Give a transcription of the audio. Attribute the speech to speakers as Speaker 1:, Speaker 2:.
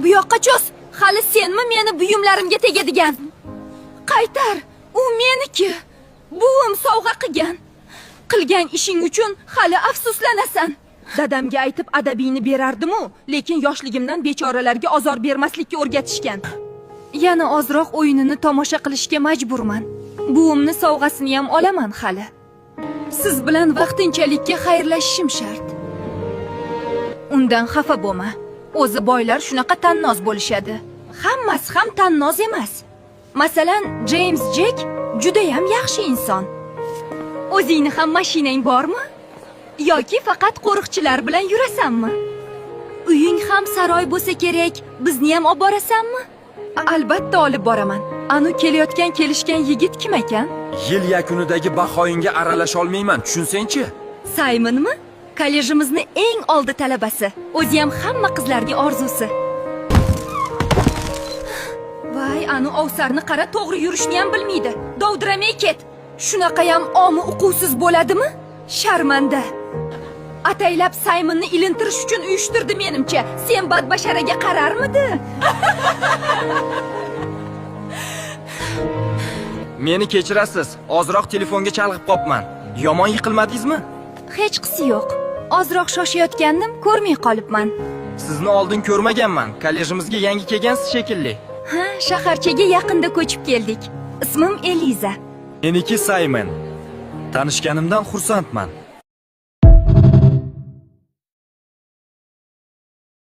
Speaker 1: Bu yoqqa cho'z. Hali senmi meni buyumlarimga tegadigan? Qaytar. U meniki. Buvim sovg'a qilgan. Qilgan ishing uchun hali afsuslanasan. Dadamga aytib adabingni berardim-u, lekin yoshligimdan bechoralarga ozor bermaslikka o'rgatishgan. Yana ozroq o'yinini tomosha qilishga majburman. Buvimni sovg'asini ham olaman hali. Siz bilan vaqtinchalikka xayrlashishim shart. Undan xafa bo'lma. O'zi boylar shunaqa tannoz bo'lishadi. Hammasi ham tannoz emas. Masalan, James Jack judayam yaxshi inson. O'zingni ham mashinang bormi? Yoki faqat qo'riqchilar bilan yurasanmi? Uying ham saroy bo'lsa kerak, bizni ham olib borasanmi? Albatta olib boraman. Anu kelayotgan kelishgan yigit kim ekan?
Speaker 2: Yil yakunidagi bahoyingga aralasha olmayman, tushunsangchi?
Speaker 1: Saymonmi? Kollejimizni eng oldi talabasi. O'zi ham hamma qizlarga orzusi. Voy, anu ovsarni qara, to'g'ri yurishni ham bilmaydi. Dovdiramay ket. Shunaqayam omi uquvsiz bo'ladimi? Sharmanda. Ataylab Saymonni ilintirish uchun uyushtirdi menimcha. Sen badbasharaga qararmidi?
Speaker 2: Meni kechirasiz, ozroq telefonga chalg'ib qopman. Yomon yiqilmadingizmi?
Speaker 1: Hechqisi yo'q. Ozroq shoshayotgandim, ko'rmay qolibman.
Speaker 2: Sizni oldin ko'rmaganman. Kollejimizga yangi kelgansiz shekilli.
Speaker 1: Ha, shaharchaga yaqinda ko'chib keldik. Ismim Eliza.
Speaker 2: Meniki Saymon. Tanishganimdan xursandman.